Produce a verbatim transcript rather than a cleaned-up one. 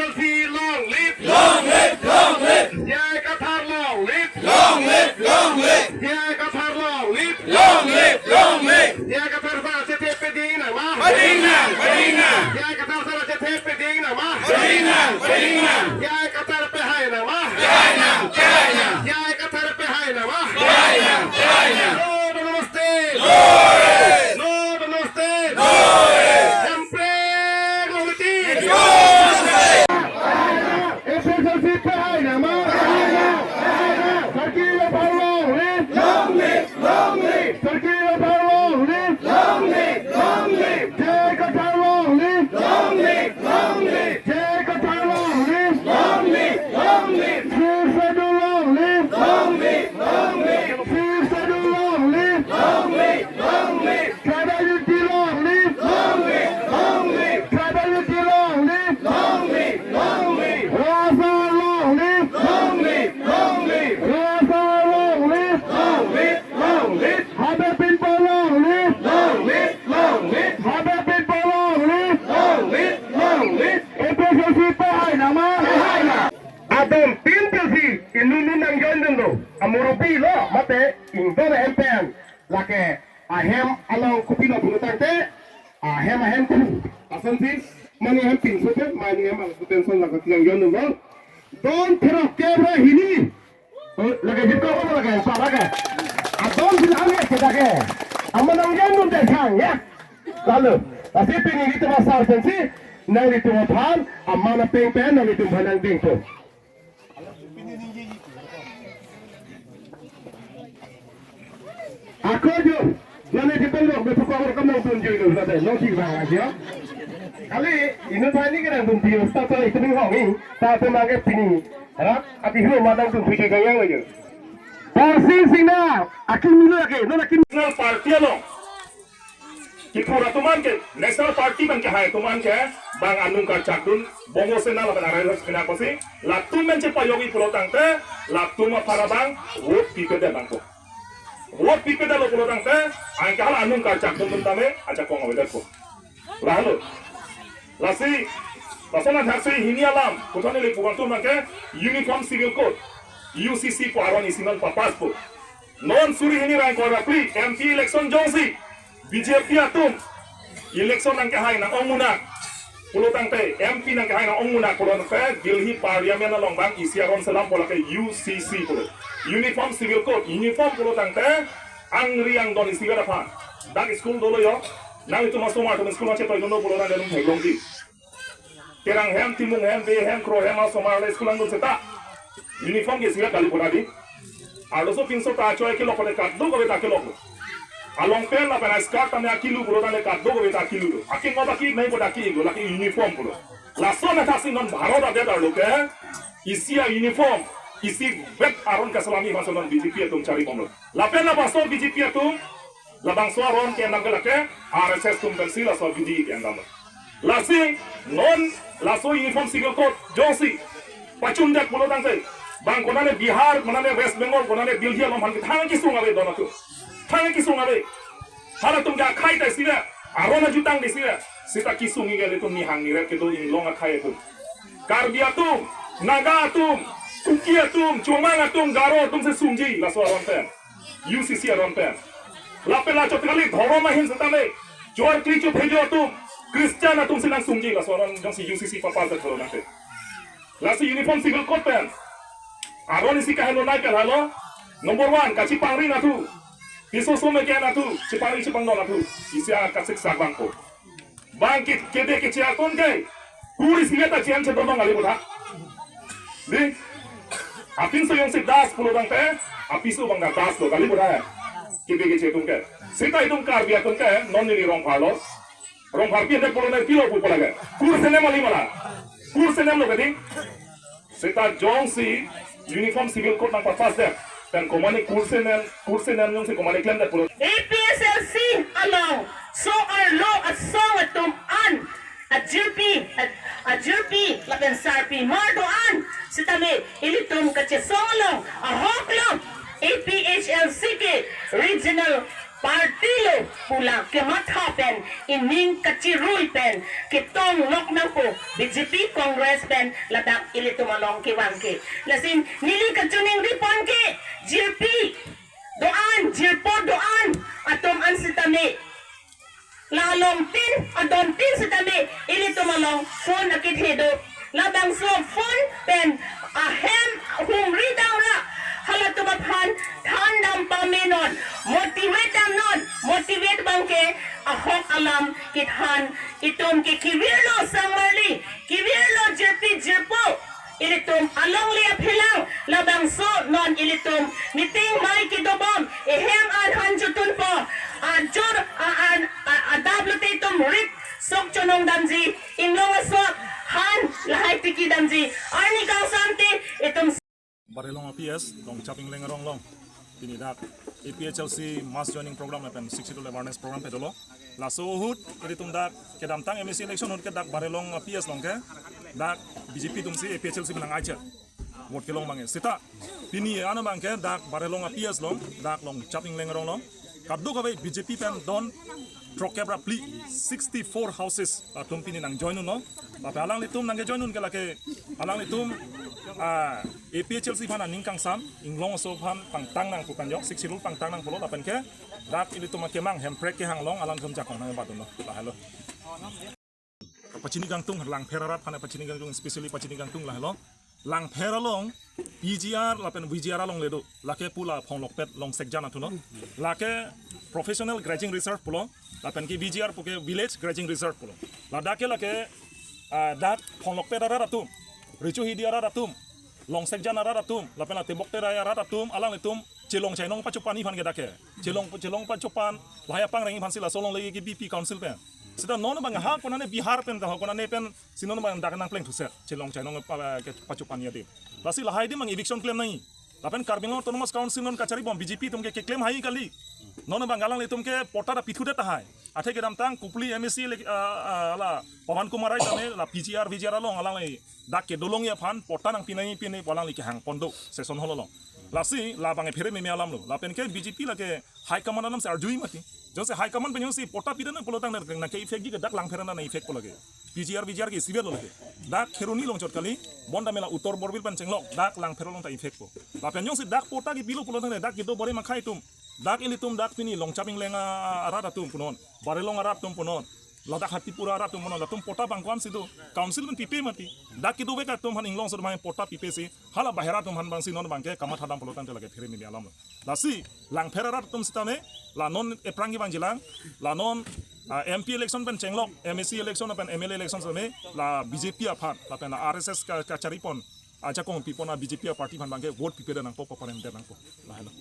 Long live! Long live! Long live! J I Kathar long live! Long live! Long live! J I Kathar long live! Long live! Long live! J I Kathar sar achethe piding nang ma? Piding nang! Piding nang! J I Kathar sar achethe piding nang ma? Piding nang! Piding nang! J I Kathar pehai nang ma? Pehai nang! Pehai nang! J I Kathar pehai nang ma? Pehai nang! Pehai nang! No autonomous state! No autonomous state! Hemprek long live! A P H L C pehai nang ma? Sarkir Aphar long live! Long live! Long live! Sarkir Aphar long live! Long live! Long live! J I Kathar long live! Long live! Long live! J I Kathar long live! Long live! Long live! Sixth Schedule long live! Long live! Long live! Sixth Schedule long live! Long live! Long live! Tribal unity long live! Long live! Long live! Tribal unity long live! Long live! Long live! Rasa long live! Long live! Long live! Rasa long live! Long live! Long live! Habe Pinpo long live! Long live! Long live! Habe Pinpo long live! Long live! Long live! A P H L C pehai nang ma? Pehai nang! Adon tin pensi inut inut nang join dunlo. Amurupi lo mate ingdon ahem pen. Lake ahem along kopilo pulo tangte, ahem ahem ku. Asonsi mani ahem pinso pen, mani ahem along pen son lake nang join dunlo. Don therok kep ra hini. Oh, lake jipka ko lake, sa lake. Adon bin ame ke lake. Amat nang join dunte sang ya. Lalu, lasi pini ilitum asar pensi, nanglitum aphan, amat apeng pen, nanglitum aphan nangdengpo. Ako jo, nane di pondok, di pukok rekam nangtum jo itu, nate, no si bang aja. Kali, inut pini kadang tum pius, tata itu ning hong, tata mangke pini. Rak, ati hu, matang tum pikir kayang aja. Parsing sing na, aki milu aki, non aki. National Party along. Kiphur atum an ke, National Party pen kehai atum an ke, bang anung karchak dun, Bongo Sena lapen R S S kena kosi, latum pen chepajokji pulo tangte, latum aphan abang, vote pipedet nangpo. Vote pipedetlo pulo tangte, anke hala anung karchak dun tame, ajakong avedetpo. Lahelo. Lasi, lason athaksi hini alam, kothan ili pukan tum nangke, Uniform Civil Code, U C C pu aron isi non papasspo. Non suri hini ra ingkoi ra phli M P election jongsi B J P atum election nangkehai nang-ong munak pulo tangte, M P nangkehai nang-ong munak pulo tangte, Delhi Parliament along bang isi aron selampo, lake U C C pulo, Uniform Civil Code, uniform pulo tangte angri angdon isivet aphan. Dak school dolo jo, nanglitum asomar atum school nangchetoi dunlo pulo tangte nung theklongji. Terang hem, Timung hem, Bey hem, Kro hem, asomar le school nangdun seta uniform ke isivet kali pura di. Arloso pinso ta achoi kelok, kode kadokave ta kelok. Along pen lapen a-skirt tame akilu pulo tangte kadokave ta akilu do. Akengop aki nai pu ta aki-ik do, lake uniform pulo. Lason athaksi non Bharat adet arlo ke isi a-uniform, isivet aron kasalami aphansi non B J P atum charibomlo. Lapen labangso B J P atum, labangso aron ke-endam ke lake R S S atum pensi laso abidi ke-endam. Lasi non laso Uniform Civil Code jongsi pachundet pulo tangte, bang konane Bihar, konane West Bengal, konane Delhi along aphan ke thang kesung ave don atum. Thang kesung ave. Halatum ke akhai ta isivet, aron ajutang ta isivet. Seta kesungji ke ilitum nihang nirep kedo inglong akhai atum. Karbi atum, Naga atum, Kuki atum, Chomang atum, Garo atum si sungji laso aron pen. U C C aron pen. Lapen la chot kali dhorom ahin setame, Chor Kli Chophejo atum, Christian atum si nangsungji laso aron jongsi U C C papassdet pulo tangte. Lasi Uniform Civil Code pen aron isi kaheno nai pen halo. Number one, kachipangri nathu. Piso some ke nathu, chipangri chipangdon nathu. Isi akasik sagbang ko. Bang ke, kebe keche atum ke kur isivet ta chen chedodong kali putha. Di, apinso jongsi das pulo tangte, apiso abang ta daslo kali putha. Kebe keche atum ke. Seta itum Karbi atum ke non neli Rongphar lo. Rongphar pi ende pulo nai pilo pu pulo ke. Kur senem kali ma la. Kur senemlo ke di. Seta jongsi Uniform Civil Code nangpapassdet, pen komane kur senem, kur senem jongsi komane klemdet pulo. A P H L C along so-arlo asong atum an ajirpi, a-, ajirpi lapen sarpi mar do-an setame ilitum kachesong along ahoklo A P H L C ke regional party lo pu la kematha pen, ining kachirui pen, ketong lok nangpo B J P Congress pen ladak ilitum along kevang ke. Lasi neli kachiningri pon ke, jirpi do-an, jirpo do-an atum an sitame, la along tin, adon tin sitame ilitum along phone akethe do. Labangso phone pen ahem humri damra halatum aphan thandam pame non, motivate dam non, motivate abang ke ahok alam kethan, itum ke kevirlo sangmarli, kevirlo jirpi jirpo, ilitum alongle aphelang. Labangso non ilitum meeting mai kedobom, ehem an han chutunpo, ajor a-an a-, adap lote itum rit sok chonong damji, inglong asok han lahai tiki damji, arni kangsam te itum Barhelong a P S, Longchap Ingleng arong along pini dak A P H L C mass joining program lapen Sixth Schedule awareness program pedolo. Laso ahut ilitum dak kedamtang M A C election ahut ke dak Barhelong a P S along ke dak B J P atumsi A P H L C penang aiche vote kelong abang ke. Seta pini ano abang ke dak Barhelong a P S along, dak Longchap Ingleng arong along kadokave B J P pen don throkkep ra phli, sixty-four houses atum pini nang join unlo. Lapen alanglitum nangkejoin un ke lake alanglitum, ah, A P H L C aphan aning kangsam, inglong aso aphan pangtang nangpo pen jok, Sixth Schedule pangtang nangpo lo, lapen ke dak ilitum akemang Hemprek kehang along alangtum jakong nangbat unlo, lahelo. Pachini kangtung, Langpher arat aphan pachini kangtung, especially pachini kangtung lahelo. Langpher along P G R lapen V G R alongle do. Lake pu la Phonglokpet Longsekjan atum lo. Lake professional grazing reserve pulo. Lapen ke V G R puke village grazing reserve pulo. Ladak ke lake, ah, dak Phonglokpet arat atum, Recho Hidi arat atum, Longsekjan arat atum, lapen la Tebok Terai arat atum, alanglitum chelong chainong pachopan aphan ke dak ke. Chelong, chelong pachopan, lahai apangreng aphansi laso alongle ke B P council pen. Seta non abang ha konane Bihar pen ta, konane pensi non abang dak nangpleng thuset, chelong chainong pa, ke pachopan adim. Lasi lahai adim abang eviction klem nangji. Lapen Karbi Anglong Autonomous Council non kacharibom B J P atum ke keklem hai kali. Non abang alanglitum ke patta ta pithudet tahai. Athe kedamtang Kopili M A C le, ah, ah, la Pawan Kumar Rai tame la P G R, V G R along alangli dak kedolongji aphan patta nangpi nangji pine pu alangli kehang pon do session hall along. Lasi labang phere meme alam lo. Lapen ke B J P lake high command alamsi arjuji mati. Jongsi high command pen jongsi patta pidetnang pulo tangte nangke effect ji ke dak Langpher an nang effect po lake. P G R, V G R ke isivet lo lake. Dak Kheroni along chot kali, bonta mela Uttar Borbil pen chenglok, dak Langpher along ta effect po. Lapen jongsi dak patta kepilo pulo tangte dak kedo bore makhai atum, dak ilitum dak pini Longchap Ingleng a-, arat atum punon, Barhelong arat atum punon, ladak Hatipura arat atum punon, latum patta abang ko-ansi do, council pen pipe mati. Dak kedovek atum aphan inglong aso atum aphan patta pipesi, hala bahera atum aphan abangsi non abang ke kamatha dam pulo tangte lake phere meme alam lo. Lasi Langpher arat atum sitame la non aphrang kevangjilang, la non, ah, M P election pen chenglok, M A C election pen M L A election sitame la B J P aphan, lapen la R S S ka, kacharipon, ajakong pipon a B J P a party aphan abang ke vote pipedet nangpo, paparemdet nangpo. Lahelo.